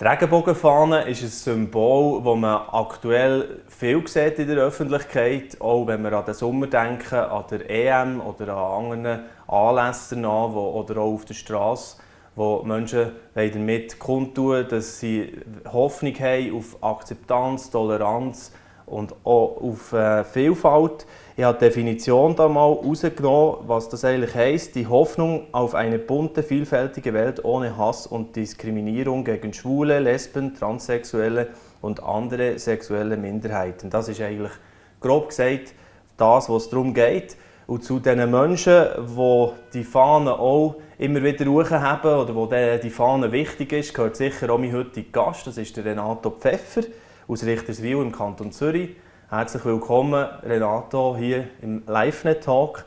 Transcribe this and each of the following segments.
Die Regenbogenfahne ist ein Symbol, das man aktuell viel sieht in der Öffentlichkeit, auch wenn wir an den Sommer denken, an der EM oder an anderen Anlässen oder auch auf der Straße, wo Menschen damit kundtun, dass sie Hoffnung haben auf Akzeptanz, Toleranz und auch auf Vielfalt. Ich habe die Definition da mal herausgenommen, was das eigentlich heisst. Die Hoffnung auf eine bunte, vielfältige Welt ohne Hass und Diskriminierung gegen Schwule, Lesben, Transsexuelle und andere sexuelle Minderheiten. Das ist eigentlich, grob gesagt, das, was es darum geht. Und zu den Menschen, die Fahne auch immer wieder hochheben oder wo die Fahne wichtig ist, gehört sicher auch mein heutiger Gast. Das ist der Renato Pfeffer aus Richterswil im Kanton Zürich. Herzlich willkommen, Renato, hier im LiveNet-Talk.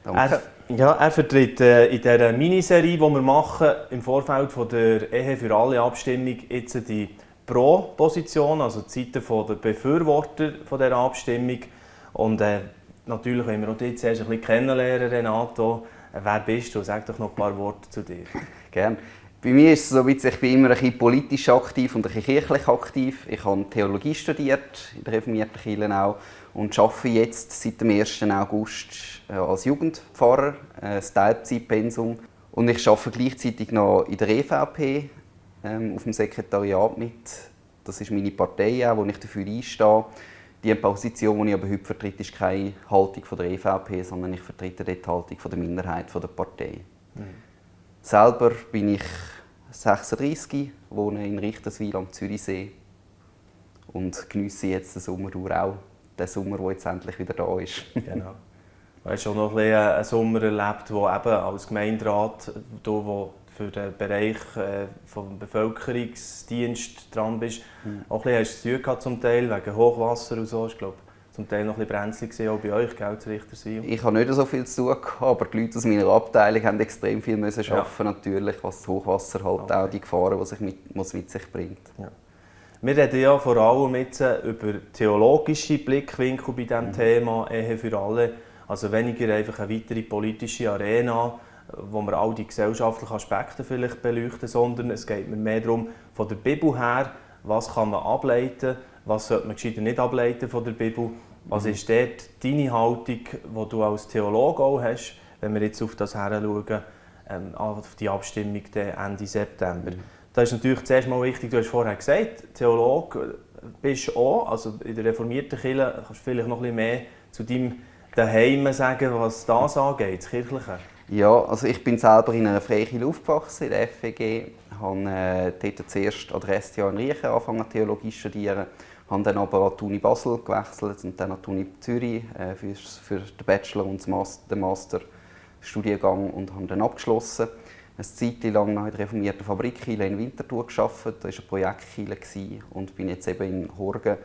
Danke. Er vertritt in dieser Miniserie, die wir machen, im Vorfeld von der Ehe für alle Abstimmung jetzt die Pro-Position, also die Seite der Befürworter von dieser Abstimmung. Und natürlich wollen wir auch dich zuerst ein bisschen kennenlernen, Renato. Wer bist du? Sag doch noch ein paar Worte zu dir. Gerne. Bei mir ist es so, ich bin immer ein bisschen politisch aktiv und ein bisschen kirchlich aktiv. Ich habe Theologie studiert, in der reformierten Kirche auch, und arbeite jetzt seit dem 1. August als Jugendpfarrer, ein Teilzeitpensum. Und ich arbeite gleichzeitig noch in der EVP auf dem Sekretariat mit. Das ist meine Partei, wo ich dafür einstehe. Die Position, die ich aber heute vertrete, ist keine Haltung von der EVP, sondern ich vertrete die Haltung von der Minderheit der Partei. Selber bin ich 36, wohne in Richterswil am Zürichsee und geniesse jetzt den Sommer auch, den Sommer, der jetzt endlich wieder da ist. Genau. Du hast schon noch einen Sommer erlebt, wo eben als Gemeinderat, wo für den Bereich des Bevölkerungsdienst dran bist, auch ein bisschen zu tun gehabt zum Teil, wegen Hochwasser und so. Ich glaube, zum Teil noch ein bisschen brenzlig auch bei euch, gell, zu Richterswil. Ich habe nicht so viel zu tun gehabt, aber die Leute aus meiner Abteilung haben extrem viel arbeiten, natürlich, was das Hochwasser halt auch die Gefahren, die sich mit sich bringt. Ja. Wir reden ja vor allem jetzt über theologische Blickwinkel bei diesem Thema Ehe für alle. Also weniger einfach eine weitere politische Arena, wo wir all die gesellschaftlichen Aspekte vielleicht beleuchten, sondern es geht mir mehr darum, von der Bibel her, was kann man ableiten, was sollte man gescheiter nicht ableiten von der Bibel. Was ist dort deine Haltung, die du als Theologe auch hast, wenn wir jetzt auf das heranschauen, auf die Abstimmung Ende September? Das ist natürlich zuerst mal wichtig, du hast vorher gesagt, Theologe bist du auch, also in der reformierten Kirche kannst du vielleicht noch ein bisschen mehr zu deinem Daheim sagen, was das angeht, das Kirchliche. Ja, also ich bin selber in einer Freikirche aufgewachsen, in der FEG. Ich habe dort zuerst an der STH in Riechen angefangen Theologie zu studieren, habe dann aber an die Uni Basel gewechselt und dann an die Uni Zürich für den Bachelor und den Masterstudiengang und habe dann abgeschlossen. Eine Zeit lang in der reformierten Fabrikkirche in Winterthur gearbeitet, da war eine Projektkirche und bin jetzt eben in Horgen,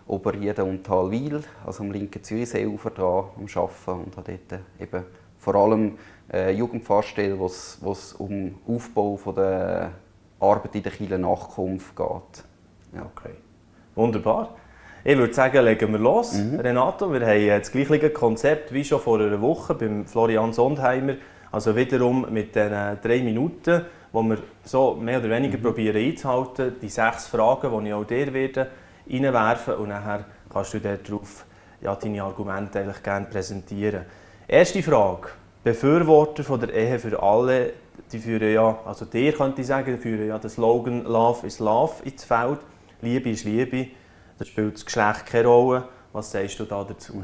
Oberrieden und Talwil, also am linken Zürichseeufer dran, am Arbeiten und habe dort eben vor allem Jugendpfarrstelle, wo es um Aufbau von der Arbeit in der Kirche Nachkunft geht. Ja. Okay. Wunderbar. Ich würde sagen, legen wir los. Renato, wir haben das gleiche Konzept wie schon vor einer Woche beim Florian Sondheimer. Also wiederum mit den 3 Minuten, wo wir so mehr oder weniger probieren einzuhalten. Die 6 Fragen, die ich auch dir werde reinwerfen und nachher kannst du darauf deine Argumente eigentlich gerne präsentieren. Erste Frage. Befürworter von der Ehe für alle, die führen ja, also dir könnte ich sagen, die führen ja den Slogan «Love is Love» ins Feld. Liebe ist Liebe. Da spielt das Geschlecht keine Rolle. Was sagst du da dazu?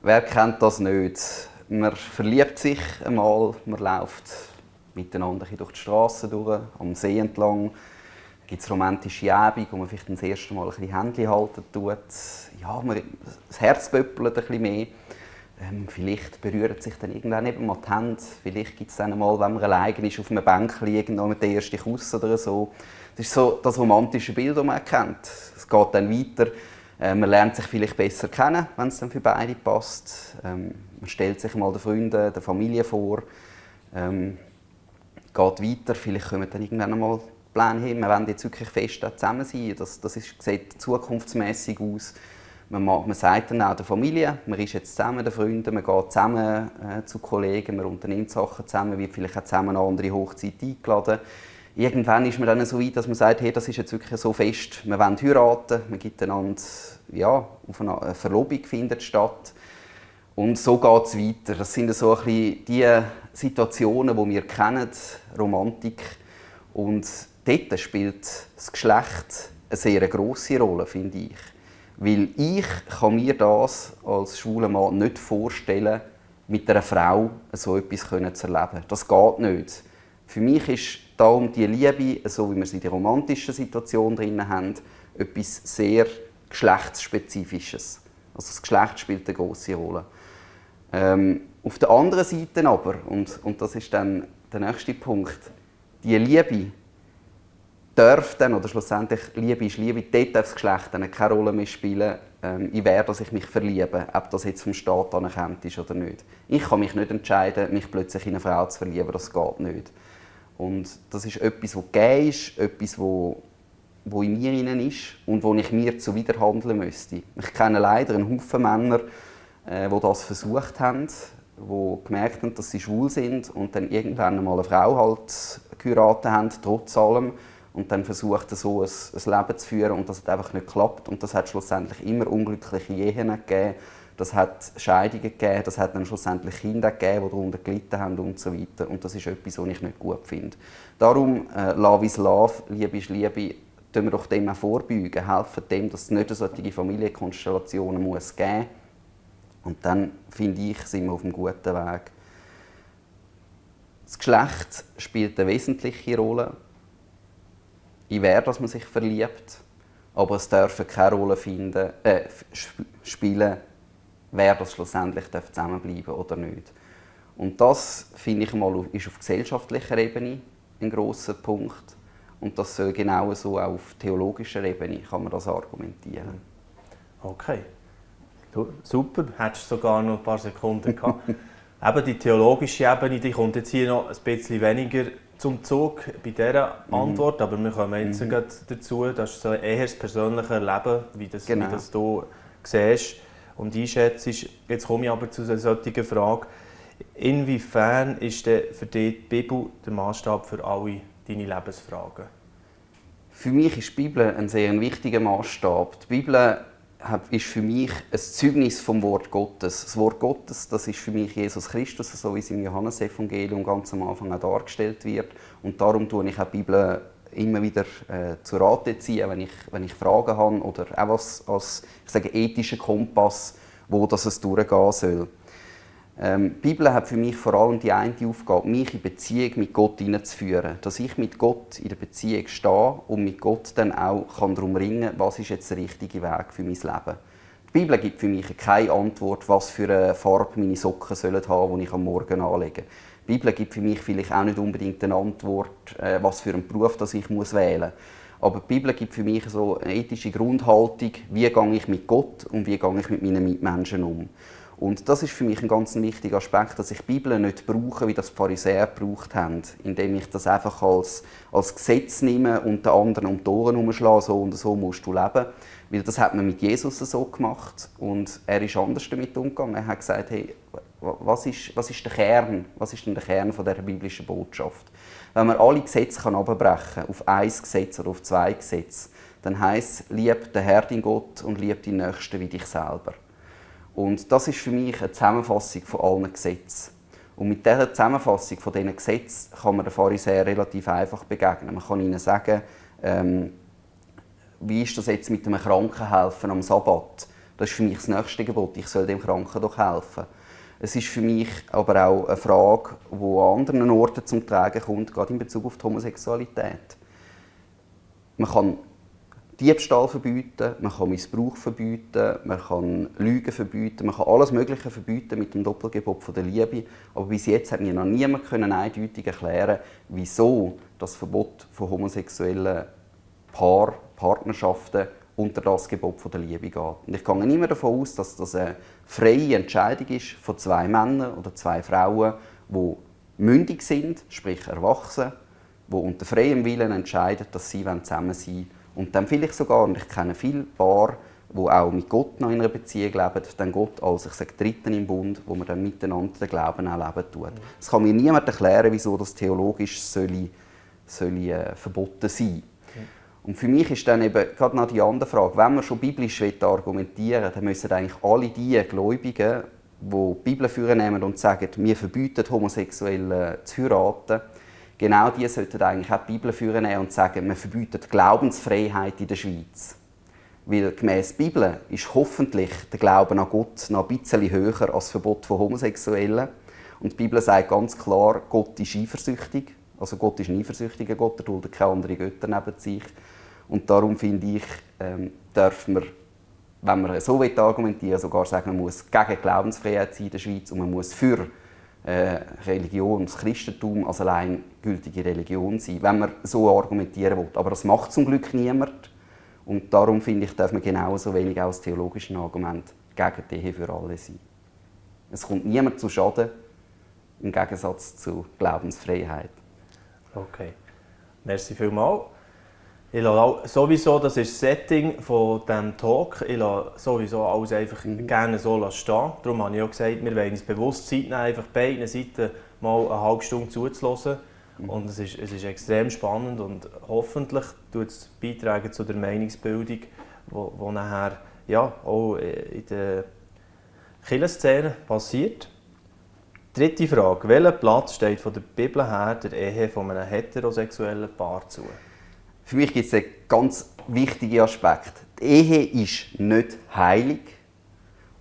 Wer kennt das nicht? Man verliebt sich einmal, man läuft miteinander durch die Straße durch, am See entlang. Da gibt es romantische Übungen, wo man vielleicht das erste Mal ein bisschen Händchen halten tut. Ja, das Herz pöppelt ein bisschen mehr. Vielleicht berühren sich dann irgendwann eben mal die Hände. Vielleicht gibt es dann mal, wenn man allein ist, auf einem Bänkchen irgendwo mit dem ersten Kuss oder so. Das ist so das romantische Bild, das man kennt. Es geht dann weiter. Man lernt sich vielleicht besser kennen, wenn es dann für beide passt. Man stellt sich mal den Freunden, der Familie vor. Geht weiter. Vielleicht kommen dann irgendwann mal Pläne hin. Wir wollen jetzt wirklich fest zusammen sein. Das sieht zukunftsmässig aus. Man sagt dann auch der Familie, man ist jetzt zusammen, den Freunden, man geht zusammen zu Kollegen, man unternimmt Sachen zusammen, wird vielleicht auch zusammen an eine andere Hochzeit eingeladen. irgendwann ist man dann so weit, dass man sagt, hey, das ist jetzt wirklich so fest, wir wollen heiraten, man gibt einander, ja, auf eine Verlobung findet statt. Und so geht es weiter. Das sind so ein bisschen die Situationen, die wir kennen, Romantik. Und dort spielt das Geschlecht eine sehr grosse Rolle, finde ich. Weil ich kann mir das als schwuler Mann nicht vorstellen, mit einer Frau so etwas zu erleben. Das geht nicht. Für mich ist darum die Liebe, so wie wir sie in der romantischen Situation drin haben, etwas sehr Geschlechtsspezifisches. Also das Geschlecht spielt eine grosse Rolle. Auf der anderen Seite aber, und das ist dann der nächste Punkt, die Liebe darf dann, oder schlussendlich Liebe ist Liebe, dort darf das Geschlecht dann keine Rolle mehr spielen, in wer dass ich mich verliebe, ob das jetzt vom Staat anerkannt ist oder nicht. Ich kann mich nicht entscheiden, mich plötzlich in eine Frau zu verlieben, das geht nicht. Und das ist etwas, was gegeben ist, etwas, was in mir innen ist und wo ich mir zuwiderhandeln müsste. Ich kenne leider einen Haufen Männer, die das versucht haben, die gemerkt haben, dass sie schwul sind und dann irgendwann einmal eine Frau halt geheiratet haben, trotz allem, und dann versucht, so ein Leben zu führen und das hat einfach nicht geklappt. Und das hat schlussendlich immer unglückliche Ehen gegeben, das hat Scheidungen gegeben, das hat dann schlussendlich Kinder gegeben, die darunter gelitten haben und so weiter. Und das ist etwas, was ich nicht gut finde. Darum, Love is Love, Liebe ist Liebe, tun wir doch dem auch vorbeugen, helfen dem, dass es nicht solche Familienkonstellationen geben muss. Und dann, finde ich, sind wir auf einem guten Weg. Das Geschlecht spielt eine wesentliche Rolle, in wer dass man sich verliebt. Aber es darf keine Rolle spielen, wer das schlussendlich zusammenbleiben darf oder nicht. Und das, finde ich mal, ist auf gesellschaftlicher Ebene ein grosser Punkt. Und das soll genauso auch auf theologischer Ebene kann man das argumentieren. Okay. Super, hättest du sogar noch ein paar Sekunden gehabt. Eben die theologische Ebene, die kommt jetzt hier noch ein bisschen weniger zum Zug bei dieser Antwort, aber wir kommen jetzt gerade dazu. Das ist so eher das persönliche Erleben, wie das du siehst und einschätzt. Jetzt komme ich aber zu einer solchen Frage. Inwiefern ist denn für dich die Bibel der Maßstab für alle deine Lebensfragen? Für mich ist die Bibel ein sehr wichtiger Maßstab. Die Bibel ist für mich ein Zeugnis vom Wort Gottes. Das Wort Gottes, das ist für mich Jesus Christus, so wie es im Johannesevangelium ganz am Anfang auch dargestellt wird. Und darum tue ich auch die Bibel immer wieder zu Rate ziehen, wenn ich Fragen habe oder auch als ich sage, ethischer Kompass, wo das es durchgehen soll. Die Bibel hat für mich vor allem die eine Aufgabe, mich in Beziehung mit Gott hineinzuführen. Dass ich mit Gott in der Beziehung stehe und mit Gott dann auch darum ringen kann, was ist jetzt der richtige Weg für mein Leben. Die Bibel gibt für mich keine Antwort, was für eine Farbe meine Socken sollen haben, die ich am Morgen anlege. Die Bibel gibt für mich vielleicht auch nicht unbedingt eine Antwort, was für einen Beruf das ich wählen muss. Aber die Bibel gibt für mich so eine ethische Grundhaltung, wie gehe ich mit Gott und wie gehe ich mit meinen Mitmenschen um. Und das ist für mich ein ganz wichtiger Aspekt, dass ich die Bibel nicht brauche, wie das die Pharisäer gebraucht haben, indem ich das einfach als Gesetz nehme und den anderen um die Ohren herumschlage, so und so musst du leben. Weil das hat man mit Jesus so gemacht und er ist anders damit umgegangen. Er hat gesagt, hey, was ist der Kern? Was ist denn der Kern von dieser biblischen Botschaft? Wenn man alle Gesetze abbrechen kann, auf ein Gesetz oder auf zwei Gesetze, dann heisst es, lieb den Herrn, dein Gott, und lieb deinen Nächsten wie dich selber. Und das ist für mich eine Zusammenfassung von allen Gesetzen. Und mit dieser Zusammenfassung von diesen Gesetzen kann man den Pharisäern relativ einfach begegnen. Man kann ihnen sagen, wie ist das jetzt mit dem Kranken helfen am Sabbat? Das ist für mich das nächste Gebot, ich soll dem Kranken doch helfen. Es ist für mich aber auch eine Frage, die an anderen Orten zum Tragen kommt, gerade in Bezug auf die Homosexualität. Man kann Diebstahl verbieten, man kann Missbrauch verbieten, man kann Lügen verbieten, man kann alles Mögliche verbieten mit dem Doppelgebot von der Liebe. Aber bis jetzt hat mir noch niemand eindeutig erklären, wieso das Verbot von homosexuellen Partnerschaften unter das Gebot von der Liebe geht. Und ich gehe nicht mehr davon aus, dass das eine freie Entscheidung ist von zwei Männern oder zwei Frauen, die mündig sind, sprich erwachsen, die unter freiem Willen entscheiden, dass sie zusammen sein wollen. Und dann vielleicht sogar, und ich kenne viele Paare, die auch mit Gott noch in einer Beziehung leben, dann Gott als, ich sage, Dritten im Bund, wo man dann miteinander den Glauben auch leben tut. Es kann mir niemand erklären, wieso das theologisch verboten sein. Und für mich ist dann eben gerade noch die andere Frage, wenn man schon biblisch argumentieren will, dann müssen eigentlich alle die Gläubigen, die die Bibel vornehmen und sagen, wir verbieten Homosexuelle zu heiraten, genau die sollten eigentlich auch die Bibel vornehmen und sagen, wir verbieten Glaubensfreiheit in der Schweiz. Weil gemäss Bibel ist hoffentlich der Glaube an Gott noch ein bisschen höher als das Verbot von Homosexuellen. Und die Bibel sagt ganz klar, Gott ist eifersüchtig. Also Gott ist ein eifersüchtiger Gott, er duldet keine anderen Götter neben sich. Und darum finde ich, darf man, wenn man so argumentieren will, sogar sagen, man muss gegen Glaubensfreiheit sein in der Schweiz und man muss für Religion, das Christentum als allein gültige Religion sein, wenn man so argumentieren will. Aber das macht zum Glück niemand. Und darum finde ich, darf man genauso wenig auch als theologisches Argument gegen die Ehe für alle sein. Es kommt niemand zu Schaden, im Gegensatz zu Glaubensfreiheit. Okay, merci vielmals. Ich lasse sowieso, das ist das Setting von diesem Talk, ich lasse sowieso alles einfach gerne so stehen. Darum habe ich auch gesagt, wir wollen uns bewusst Zeit nehmen, einfach beiden Seiten mal eine halbe Stunde zuzuhören. Und es ist extrem spannend und hoffentlich tut es beitragen zu der Meinungsbildung, die nachher ja, auch in der Kirchenszene passiert. Dritte Frage. Welcher Platz steht von der Bibel her der Ehe von einem heterosexuellen Paar zu? Für mich gibt es einen ganz wichtigen Aspekt. Die Ehe ist nicht heilig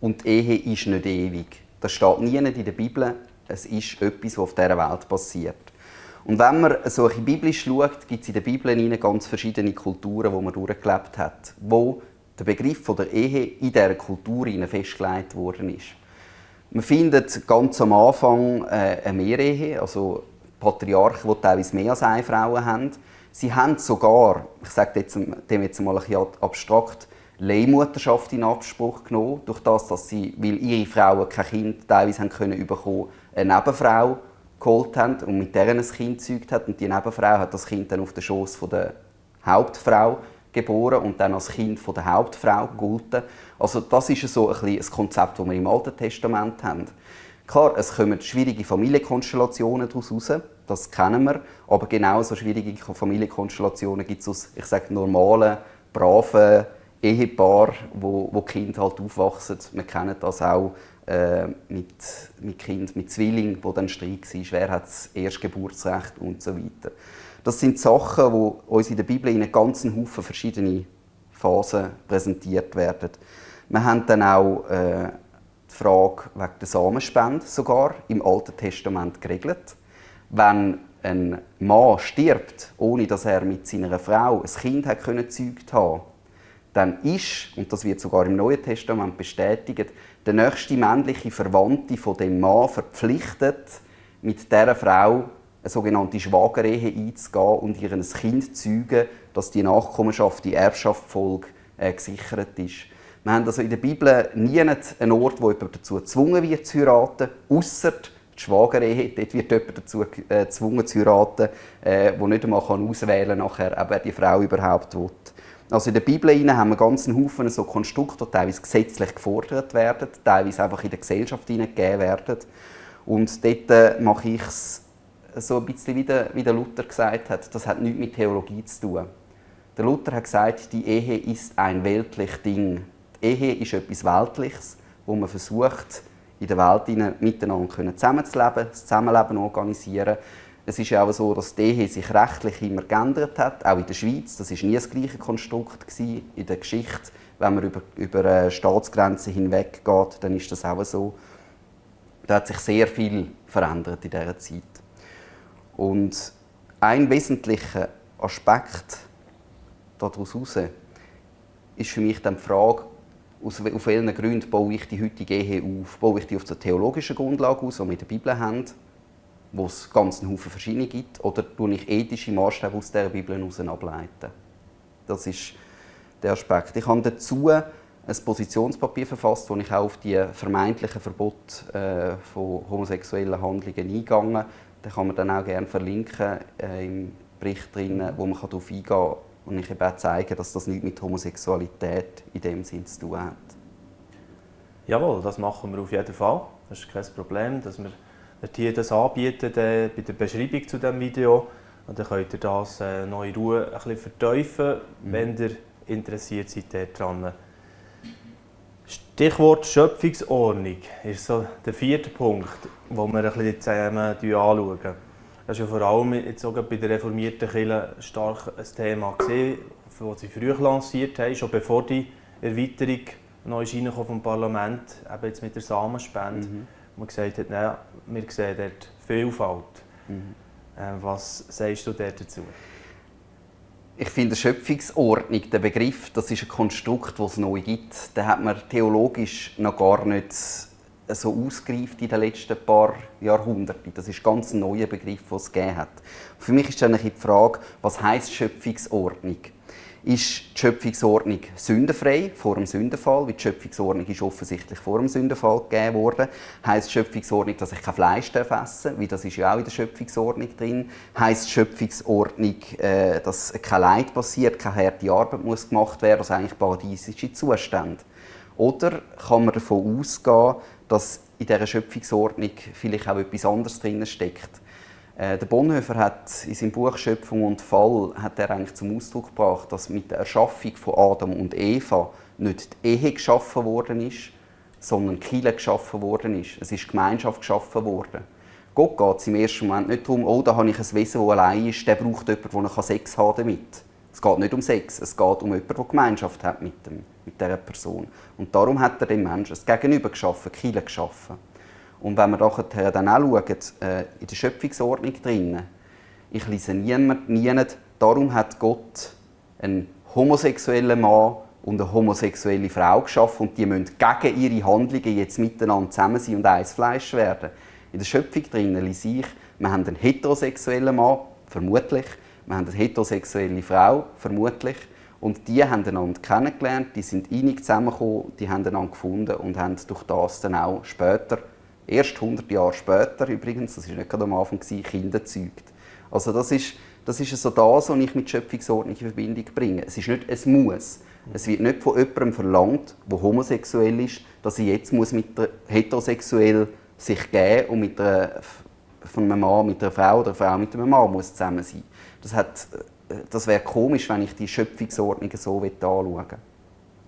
und die Ehe ist nicht ewig. Das steht nie in der Bibel. Es ist etwas, was auf dieser Welt passiert. Und wenn man so ein biblisch schaut, gibt es in der Bibel ganz verschiedene Kulturen, die man durchgelebt hat, wo der Begriff der Ehe in dieser Kultur festgelegt worden ist. Man findet ganz am Anfang eine Mehrehe, also Patriarchen, die teilweise mehr als eine Frau haben. Sie haben sogar, ich sage dem jetzt mal ein bisschen abstrakt, Leihmutterschaft in Anspruch genommen, durch das, dass sie, weil ihre Frauen kein Kind teilweise haben können bekommen, eine Nebenfrau geholt haben und mit der ein Kind gezeugt hat. Und die Nebenfrau hat das Kind dann auf den Schoß der Hauptfrau geboren und dann als Kind von der Hauptfrau gegolten. Also das ist so ein bisschen das Konzept, das wir im Alten Testament haben. Klar, es kommen schwierige Familienkonstellationen daraus raus, das kennen wir, aber genauso schwierige Familienkonstellationen gibt es aus, ich sage, normalen, braven Ehepaaren, wo Kinder halt aufwachsen. Wir kennen das auch mit Kind, mit Zwillingen, wo dann Streit war, wer hat das Erstgeburtsrecht und so weiter. Das sind Sachen, die uns in der Bibel in einem ganzen Haufen verschiedene Phasen präsentiert werden. Wir haben dann auch die Frage wegen der Samenspende sogar im Alten Testament geregelt. Wenn ein Mann stirbt, ohne dass er mit seiner Frau ein Kind gezeugt haben, dann ist, und das wird sogar im Neuen Testament bestätigt, der nächste männliche Verwandte von dem Mann verpflichtet, mit dieser Frau eine sogenannte Schwagerehe einzugehen und ihr ein Kind zu zeugen, dass die Nachkommenschaft, die Erbschaftsfolge gesichert ist. Wir haben also in der Bibel nie einen Ort, wo jemand dazu gezwungen wird zu heiraten, ausser die Schwagerehe. Dort wird jemand dazu gezwungen zu heiraten, der nicht einmal auswählen kann, nachher, ob er die Frau überhaupt will. Also in der Bibel haben wir ganz einen Haufen so Konstrukte, die teilweise gesetzlich gefordert werden, teilweise einfach in der Gesellschaft hineingegeben werden. Und dort mache ich es so ein bisschen, wie der Luther gesagt hat, das hat nichts mit Theologie zu tun. Der Luther hat gesagt, die Ehe ist ein weltliches Ding. Die Ehe ist etwas Weltliches, wo man versucht, in der Welt miteinander zusammenzuleben, das Zusammenleben organisieren. Es ist ja auch so, dass die Ehe sich rechtlich immer geändert hat, auch in der Schweiz. Das war nie das gleiche Konstrukt in der Geschichte. Wenn man über Staatsgrenzen hinweg geht, dann ist das auch so. Da hat sich sehr viel verändert in dieser Zeit. Und ein wesentlicher Aspekt daraus ist für mich dann die Frage, auf welchen Gründen baue ich die heutige Ehe auf? Baue ich die auf der theologischen Grundlage aus, die wir in der Bibel haben, wo es ganz einen Haufen verschiedene gibt, oder tue ich ethische Maßstäbe aus dieser Bibel heraus ableiten? Das ist der Aspekt. Ich habe dazu ein Positionspapier verfasst, wo ich auch auf die vermeintlichen Verbote von homosexuellen Handlungen eingegangen. Da kann man dann auch gerne verlinken im Bericht drin, wo man darauf eingehen kann und ich eben auch zeigen, dass das nichts mit Homosexualität in dem Sinn zu tun hat. Jawohl, das machen wir auf jeden Fall. Das ist kein Problem, dass wir hier das anbieten bei der Beschreibung zu diesem Video. Und dann könnt ihr das noch in Ruhe ein bisschen vertiefen, wenn ihr interessiert seid daran. Stichwort Schöpfungsordnung ist so der 4. Punkt, den wir ein bisschen zusammen anschauen. Das war ja vor allem jetzt auch bei der reformierten Kirche stark ein Thema, das sie früh lanciert haben, schon bevor die Erweiterung neu vom Parlament, eben jetzt mit der Samenspende, wo man gesagt hat, nein, wir sehen dort Vielfalt. Was sagst du dazu? Ich finde, Schöpfungsordnung, der Begriff, das ist ein Konstrukt, das es neu gibt. Den hat man theologisch noch gar nicht so ausgereift in den letzten paar Jahrhunderten. Das ist ein ganz neuer Begriff, den es gegeben hat. Für mich ist dann die Frage, was heisst Schöpfungsordnung? Ist die Schöpfungsordnung sündenfrei vor dem Sündenfall? Weil die Schöpfungsordnung ist offensichtlich vor dem Sündenfall gegeben worden. Heisst die Schöpfungsordnung, dass ich kein Fleisch essen darf? Weil das ist ja auch in der Schöpfungsordnung drin. Heisst die Schöpfungsordnung, dass kein Leid passiert, keine harte Arbeit muss gemacht werden, also eigentlich paradiesische Zustände? Oder kann man davon ausgehen, dass in dieser Schöpfungsordnung vielleicht auch etwas anderes drin steckt? Der Bonhoeffer hat in seinem Buch «Schöpfung und Fall» hat er eigentlich zum Ausdruck gebracht, dass mit der Erschaffung von Adam und Eva nicht die Ehe geschaffen worden ist, sondern die Kirche geschaffen worden ist. Es ist Gemeinschaft geschaffen worden. Gott geht es im ersten Moment nicht darum, oh, da habe ich ein Wesen, das allein ist, der braucht jemanden, der Sex haben damit. Es geht nicht um Sex, es geht um jemanden, der Gemeinschaft hat mit dieser Person. Und darum hat er dem Menschen das Gegenüber geschaffen, die Kirche geschaffen. Und wenn wir nachher dann auch schauen, in der Schöpfungsordnung drin, ich lese niemand, darum hat Gott einen homosexuellen Mann und eine homosexuelle Frau geschaffen und die müssen gegen ihre Handlungen jetzt miteinander zusammen sein und eins Fleisch werden. In der Schöpfung drin lese ich, wir haben einen heterosexuellen Mann, vermutlich, wir haben eine heterosexuelle Frau, vermutlich, und die haben einander kennengelernt, die sind einig zusammengekommen, die haben einander gefunden und haben durch das dann auch später, erst 100 Jahre später übrigens, das war nicht gerade am Anfang, Kinder gezeugt. Also das ist so das, was ich mit Schöpfungsordnung in Verbindung bringe. Es ist nicht ein Muss. Es wird nicht von jemandem verlangt, der homosexuell ist, dass er jetzt mit der heterosexuell sich geben und von einem Mann mit einer Frau oder einer Frau mit einem Mann muss zusammen sein. Das wäre komisch, wenn ich die Schöpfungsordnung so anschauen würde.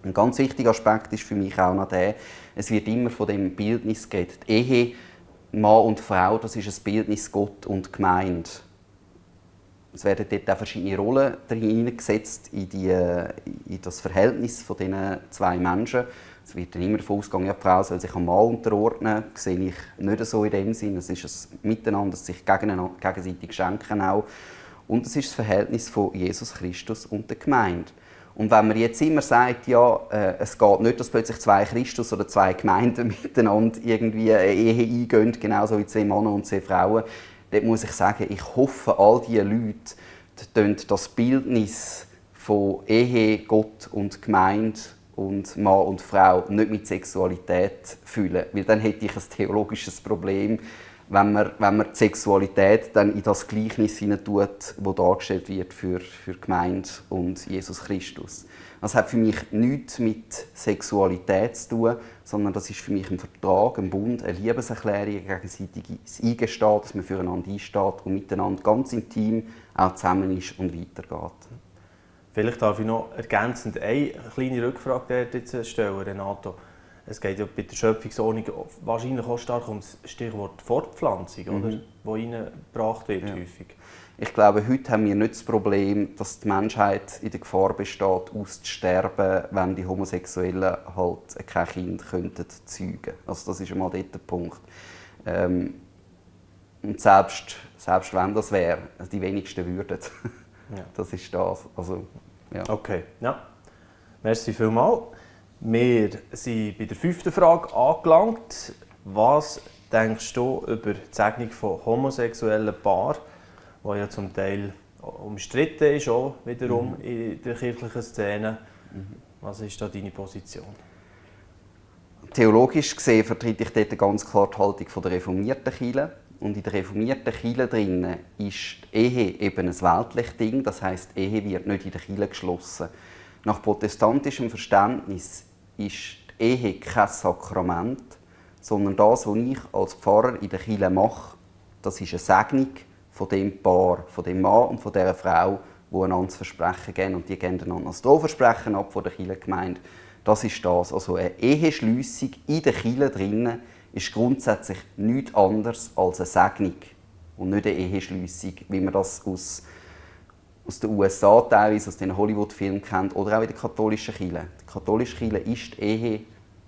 Ein ganz wichtiger Aspekt ist für mich auch noch der, es wird immer von dem Bildnis geredet. Die Ehe, Mann und Frau, das ist ein Bildnis Gott und Gemeinde. Es werden dort auch verschiedene Rollen hineingesetzt in das Verhältnis von diesen zwei Menschen. Es wird dann immer davon ausgegangen, ja, die Frau soll sich am Mann unterordnen. Das sehe ich nicht so in dem Sinn. Es ist ein Miteinander, das sich gegenseitig schenken auch. Und es ist das Verhältnis von Jesus Christus und der Gemeinde. Und wenn man jetzt immer sagt, ja, es geht nicht, dass plötzlich zwei Christus oder zwei Gemeinden miteinander irgendwie eine Ehe eingehen, genauso wie zwei Männer und zwei Frauen, dann muss ich sagen, ich hoffe, all diese Leute das Bildnis von Ehe, Gott und Gemeinde und Mann und Frau nicht mit Sexualität füllen. Weil dann hätte ich ein theologisches Problem, wenn man die Sexualität dann in das Gleichnis hineintut, das dargestellt wird für Gemeinde und Jesus Christus. Das hat für mich nichts mit Sexualität zu tun, sondern das ist für mich ein Vertrag, ein Bund, eine Liebeserklärung, ein gegenseitiges Eingestehen, dass man füreinander einsteht und miteinander ganz intim auch zusammen ist und weitergeht. Vielleicht darf ich noch ergänzend eine kleine Rückfrage jetzt stellen, Renato. Es geht ja bei der Schöpfungsordnung wahrscheinlich auch stark um das Stichwort Fortpflanzung, oder? Das reingebracht wird häufig. Ich glaube, heute haben wir nicht das Problem, dass die Menschheit in der Gefahr besteht, auszusterben, wenn die Homosexuellen halt kein Kind zeugen könnten. Also das ist einmal dort der Punkt. Und selbst wenn das wäre, die wenigsten würden. Ja. Das ist das. Also, ja. Okay, ja. Merci vielmals. Wir sind bei der 5. Frage angelangt. Was denkst du über die Segnung von homosexuellen Paaren, die ja zum Teil umstritten ist, auch wiederum in der kirchlichen Szene? Was ist da deine Position? Theologisch gesehen vertrete ich dort ganz klar die Haltung der reformierten Kirche. Und in der reformierten Kirche drin ist die Ehe eben ein weltliches Ding. Das heisst, die Ehe wird nicht in der Kirche geschlossen. Nach protestantischem Verständnis ist die Ehe kein Sakrament, sondern das, was ich als Pfarrer in der Kirche mache, das ist eine Segnung von dem Paar, von dem Mann und von dieser Frau, die einander das Versprechen geben. Und die geben einander das Trauversprechen ab von der Kirchengemeinde. Das ist das. Also eine Eheschliessung in der Kirche drinnen ist grundsätzlich nichts anderes als eine Segnung. Und nicht eine Eheschliessung, wie man das aus den USA teilweise, aus den Hollywood-Filmen kennt, oder auch in der katholischen Kirche. Die katholische Kirche ist die Ehe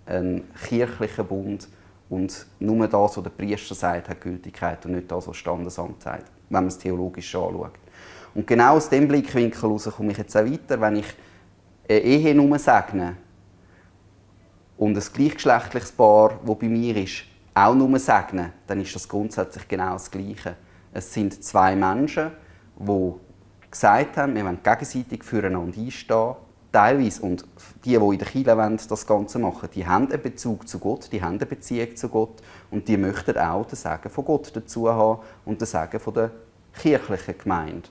ein kirchlicher Bund und nur das, was der Priester sagt, hat Gültigkeit und nicht das, was das Standesamt sagt, wenn man es theologisch anschaut. Und genau aus diesem Blickwinkel heraus komme ich jetzt auch weiter, wenn ich eine Ehe nur segne und ein gleichgeschlechtliches Paar, das bei mir ist, auch nur segnen, dann ist das grundsätzlich genau das Gleiche. Es sind zwei Menschen, die gesagt haben, wir wollen gegenseitig füreinander einstehen. Teilweise, und die in der Kirche das Ganze machen, die haben einen Bezug zu Gott, die haben eine Beziehung zu Gott und die möchten auch den Segen von Gott dazu haben und den Segen von der kirchlichen Gemeinde.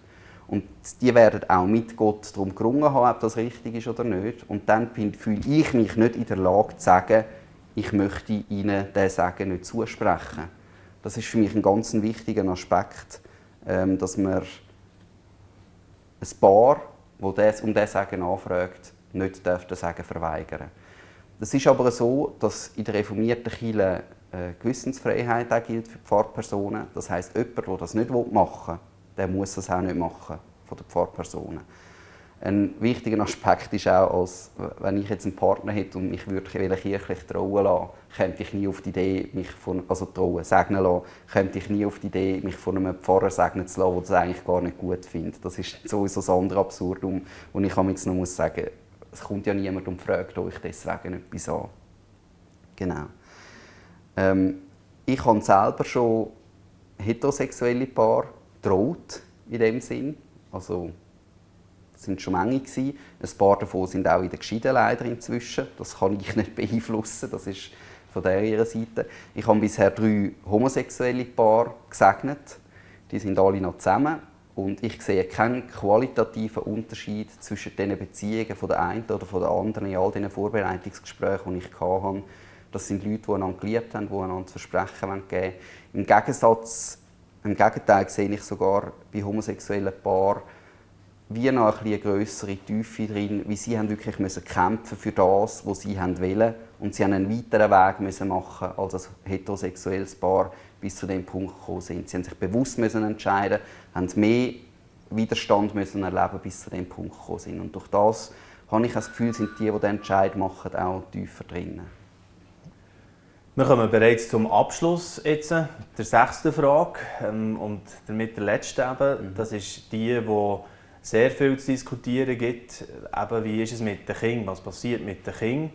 Und die werden auch mit Gott darum gerungen haben, ob das richtig ist oder nicht. Und dann fühle ich mich nicht in der Lage zu sagen, ich möchte ihnen diesen Segen nicht zusprechen. Das ist für mich ein ganz wichtiger Aspekt, dass man ein Paar, das um diesen Segen anfragt, nicht den Segen verweigern darf. Es ist aber so, dass in der reformierten Kirche Gewissensfreiheit auch gilt für Pfarrpersonen. Das heisst, jemand, der das nicht machen will, der muss das auch nicht machen von den Pfarrpersonen. Ein wichtiger Aspekt ist auch, als wenn ich jetzt einen Partner hätte und mich kirchlich trauen lassen, käme ich nie auf die Idee, segnen lassen, käme ich nie auf die Idee, mich von einem Pfarrer segnen zu lassen, der das eigentlich gar nicht gut findet. Das ist sowieso das andere Absurdum, wo ich jetzt noch sagen muss, es kommt ja niemand und fragt euch deswegen etwas an. Genau. Ich habe selber schon heterosexuelle Paare getraut, in dem Sinn. Also, es waren schon Menge. Ein paar davon sind auch wieder geschieden, leider inzwischen. Das kann ich nicht beeinflussen, das ist von ihrer Seite. Ich habe bisher 3 homosexuelle Paare gesegnet. Die sind alle noch zusammen. Und ich sehe keinen qualitativen Unterschied zwischen den Beziehungen von der einen oder von der anderen in all diesen Vorbereitungsgesprächen, die ich hatte. Das sind Leute, die einander geliebt haben, die einander Versprechen geben wollen. Im Gegenteil sehe ich sogar bei homosexuellen Paaren wie noch eine grössere Tiefe drin, wie sie haben wirklich kämpfen für das, was sie wollten. Und sie mussten einen weiteren Weg machen als ein heterosexuelles Paar bis zu dem Punkt gekommen sind. Sie mussten sich bewusst entscheiden, haben mehr Widerstand erleben bis zu dem Punkt gekommen sind. Und durch das habe ich das Gefühl, sind die den Entscheid machen, auch tiefer drin. Wir kommen bereits zum Abschluss jetzt, der 6. Frage und damit der letzten eben. Das ist die sehr viel zu diskutieren gibt. Eben, wie ist es mit den Kindern? Was passiert mit den Kindern?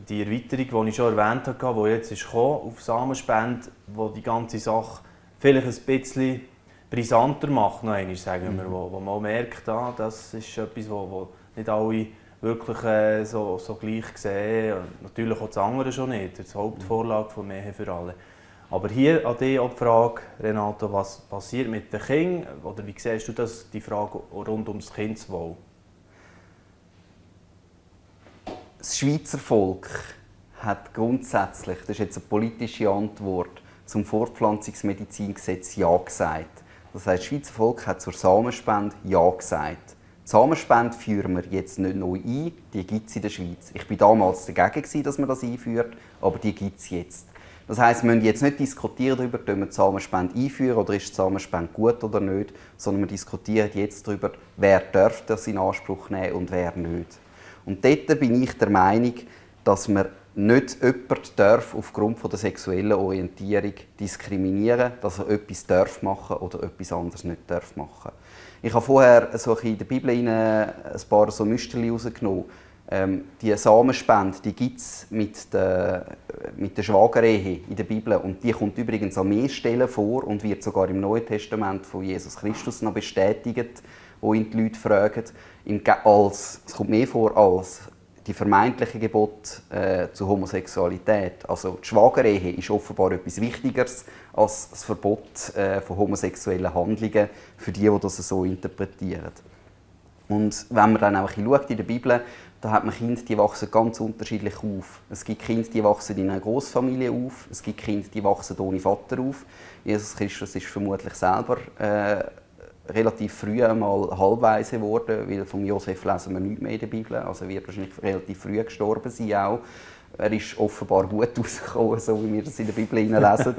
Die Erweiterung, die ich schon erwähnt habe, die jetzt ist auf Samenspende, die die ganze Sache vielleicht ein bisschen brisanter macht, noch einmal, sagen wir, wo man merkt, das ist etwas, wo nicht alle wirklich so gleich sehen. Natürlich auch das andere schon nicht, die Hauptvorlage von Ehe für alle. Aber hier an dich auch die Frage, Renato, was passiert mit den Kindern? Oder wie siehst du das, die Frage rund ums Kindeswohl? Das Schweizer Volk hat grundsätzlich, das ist jetzt eine politische Antwort, zum Fortpflanzungsmedizingesetz Ja gesagt. Das heisst, das Schweizer Volk hat zur Samenspende Ja gesagt. Die Samenspende führen wir jetzt nicht neu ein, die gibt es in der Schweiz. Ich war damals dagegen, dass man das einführt, aber die gibt es jetzt. Das heisst, wir müssen jetzt nicht diskutieren darüber, ob wir die Samenspende einführen oder ist die Samenspende gut oder nicht, sondern wir diskutieren jetzt darüber, wer darf das in Anspruch nehmen und wer nicht. Und dort bin ich der Meinung, dass man nicht jemanden aufgrund der sexuellen Orientierung diskriminieren darf, dass er etwas darf machen oder etwas anderes nicht darf machen. Ich habe vorher in der Bibel ein paar so Müsterchen herausgenommen. Die Samenspende, die gibt es mit der Schwagerehe in der Bibel. Und die kommt übrigens an mehr Stellen vor und wird sogar im Neuen Testament von Jesus Christus noch bestätigt, wo ihn die Leute fragen. Es kommt mehr vor als die vermeintliche Gebot zur Homosexualität. Also die Schwagerehe ist offenbar etwas Wichtigeres als das Verbot von homosexuellen Handlungen für die das so interpretieren. Und wenn man dann auch schaut in der Bibel, Da hat man Kinder, die wachsen ganz unterschiedlich auf. Es gibt Kinder, die wachsen in einer Großfamilie auf. Es gibt Kinder, die wachsen ohne Vater auf. Jesus Christus ist vermutlich selber relativ früh einmal halbweise geworden, weil von Josef lesen wir nichts mehr in der Bibel. Also er wird wahrscheinlich relativ früh gestorben sein auch. Er ist offenbar gut rausgekommen, so wie wir das in der Bibel lesen.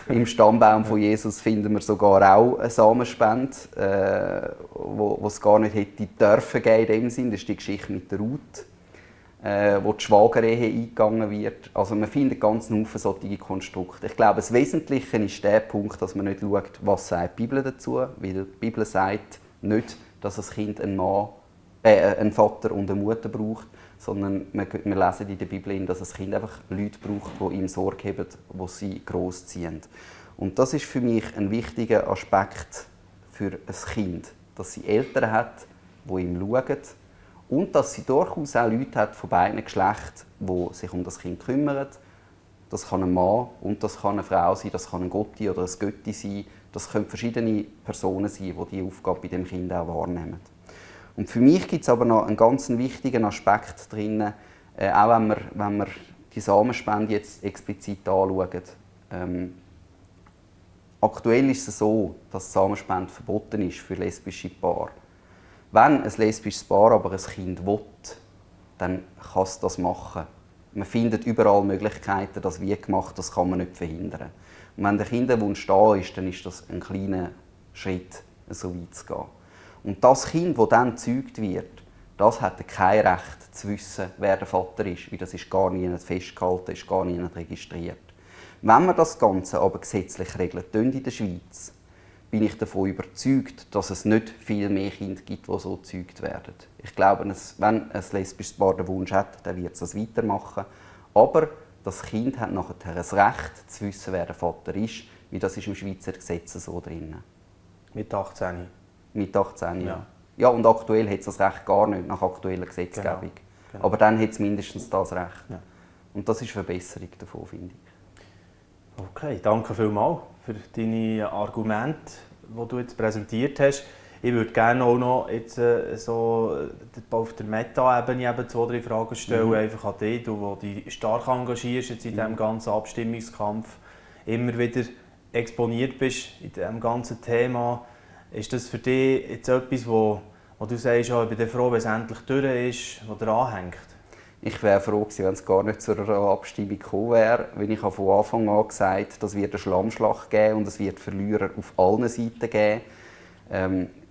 Im Stammbaum von Jesus finden wir sogar auch eine Samenspende, wo es gar nicht hätte dürfen geben in dem Sinn. Das ist die Geschichte mit der Ruth, wo die Schwagerehe eingegangen wird. Also man findet ganz viele solche Konstrukte. Ich glaube, das Wesentliche ist der Punkt, dass man nicht schaut, was sagt die Bibel dazu, weil die Bibel sagt nicht, dass das Kind einen Vater und eine Mutter braucht, sondern wir lesen in der Bibel, dass das Kind einfach Leute braucht, die ihm Sorge haben, die sie großziehen. Und das ist für mich ein wichtiger Aspekt für ein Kind, dass sie Eltern hat, die ihm schauen und dass sie durchaus auch Leute hat von beiden Geschlechtern, die sich um das Kind kümmern. Das kann ein Mann und das kann eine Frau sein, das kann ein Gotti oder ein Götti sein. Das können verschiedene Personen sein, die diese Aufgabe bei dem Kind auch wahrnehmen. Und für mich gibt es aber noch einen ganz wichtigen Aspekt drin, auch wenn wir die Samenspende jetzt explizit anschauen. Aktuell ist es so, dass die Samenspende verboten ist für lesbische Paare. Wenn ein lesbisches Paar aber ein Kind will, dann kann es das machen. Man findet überall Möglichkeiten, das wie gemacht, das kann man nicht verhindern. Und wenn der Kinderwunsch da ist, dann ist das ein kleiner Schritt, so weit zu gehen. Und das Kind, das dann gezeugt wird, das hat kein Recht zu wissen, wer der Vater ist, weil das ist gar nicht festgehalten, ist gar nicht registriert. Wenn wir das Ganze aber gesetzlich regeln in der Schweiz, bin ich davon überzeugt, dass es nicht viel mehr Kinder gibt, die so gezeugt werden. Ich glaube, wenn ein lesbisches Paar den Wunsch hat, dann wird es das weitermachen. Aber das Kind hat nachher ein Recht zu wissen, wer der Vater ist, weil das ist im Schweizer Gesetz so drin. Mit 18? Mit 18, ja. Ja, und aktuell hat es das Recht gar nicht, nach aktueller Gesetzgebung. Genau. Aber dann hat es mindestens das Recht. Ja. Und das ist eine Verbesserung davon, finde ich. Okay, danke vielmals für deine Argumente, die du jetzt präsentiert hast. Ich würde gerne auch noch jetzt, so auf der Meta-Ebene 2-3 Fragen stellen, einfach an dich, du dich stark engagierst jetzt in diesem ganzen Abstimmungskampf, immer wieder exponiert bist in diesem ganzen Thema. Ist das für dich jetzt etwas, wo du sagst, ja, ich bin froh, wenn es endlich durch ist, was daran hängt? Ich wäre froh gewesen, wenn es gar nicht zu einer Abstimmung gekommen wäre. Wenn ich von Anfang an gesagt habe, es wird eine Schlammschlacht geben und es wird Verlierer auf allen Seiten geben.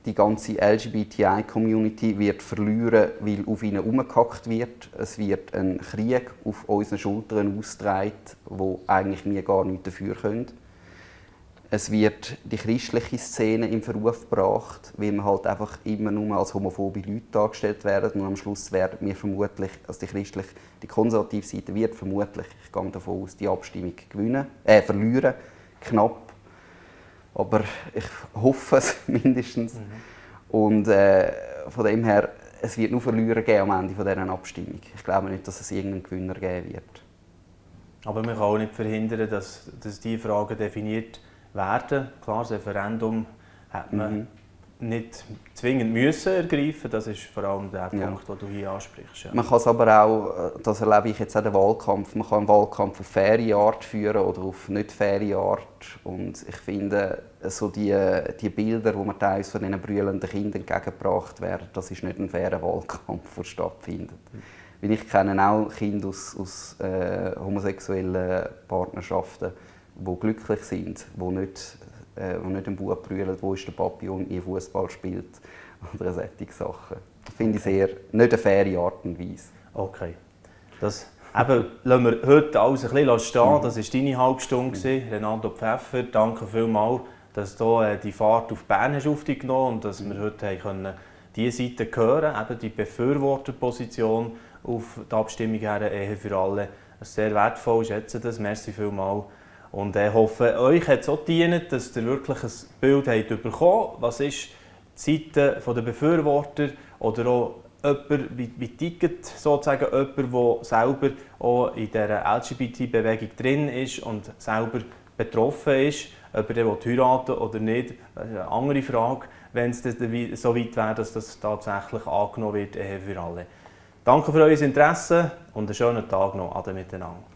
Die ganze LGBTI-Community wird verlieren, weil auf ihnen herumgehackt wird. Es wird ein Krieg auf unseren Schultern ausgetragen, wo eigentlich wir gar nichts dafür können. Es wird die christliche Szene in Verruf gebracht, weil wir halt einfach immer nur als homophobe Leute dargestellt werden. Und am Schluss werden wir vermutlich, also die konservative Seite wird vermutlich, ich gehe davon aus, die Abstimmung verlieren, knapp. Aber ich hoffe es mindestens. Und von dem her, es wird nur Verlierer geben am Ende dieser Abstimmung. Ich glaube nicht, dass es irgendeinen Gewinner geben wird. Aber man kann auch nicht verhindern, dass diese Fragen definiert werden. Klar, das Referendum hat man nicht zwingend müssen ergreifen. Das ist vor allem der Punkt, den du hier ansprichst. Ja. Man kann es aber auch, das erlebe ich jetzt auch den Wahlkampf, man kann einen Wahlkampf auf faire Art führen oder auf nicht faire Art. Und ich finde, so die Bilder, die man teilweise von diesen brüllenden Kindern entgegengebracht werden, das ist nicht ein fairer Wahlkampf, der stattfindet. Weil ich kenne auch Kinder aus homosexuellen Partnerschaften, die glücklich sind, die nicht im Bub brüllen, wo ist der Papi und ihr Fußball spielt oder solche Sachen. Das finde ich nicht eine faire Art und Weise. Okay. Das lassen wir heute alles ein bisschen stehen. Das war deine Halbstunde. Renato Pfeffer, danke vielmals, dass du die Fahrt auf Bern hast aufgenommen und dass wir heute diese Seite hören können, eben die Befürworterposition auf die Abstimmung her, Ehe für alle. Das ist sehr wertvoll, ich schätze das. Merci vielmals. Und ich hoffe, euch hat es auch gedient, dass ihr wirklich ein Bild bekommen habt. Was ist die Seite der Befürworter oder auch jemand, wie tickt sozusagen jemand, der selber auch in dieser LGBT-Bewegung drin ist und selber betroffen ist. Ob er heiraten oder nicht, das ist eine andere Frage, wenn es so weit wäre, dass das tatsächlich angenommen wird, Ehe für alle. Danke für euer Interesse und einen schönen Tag noch. Ade miteinander.